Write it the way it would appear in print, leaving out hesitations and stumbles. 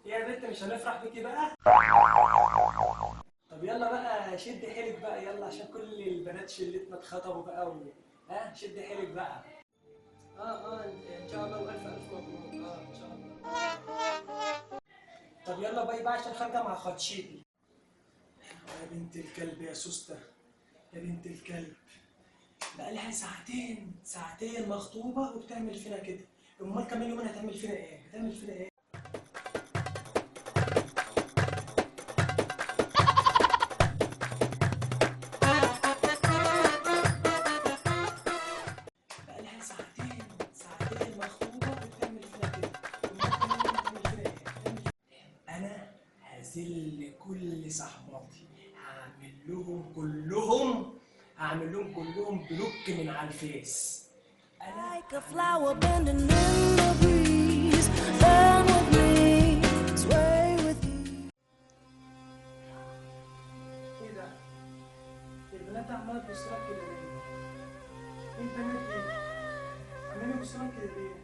يا بنت مش هنفرح بيكي بقى؟ طب يلا بقى شد حيلك بقى، يلا عشان كل البنات شلتنا اتخطبوا بقى ها شد حيلك بقى. ان شاء الله، والف الف مبروك. ان شاء الله. طب يلا bye بقى عشان خارجه مع خدشيتي. يا بنت الكلب يا سوسته، يا بنت الكلب، بقى لها ساعتين مخطوبه وبتعمل فينا كده، امال كمان يومين هتعمل فينا ايه؟ هتعمل فينا ايه؟ بقى لها ساعتين مخطوبه وبتعمل فينا كده، امال كمان يومين هتعمل فينا ايه؟ انا هذل كل صحباتي، هعمل لهم كلهم block من على الفيس. Like a flower bending in the breeze, bend with me, sway with you. ايه ده؟ البنات عماله تبص لك كده ليه؟ ايه البنات دي؟ عمالين يبصوا لك كده ليه؟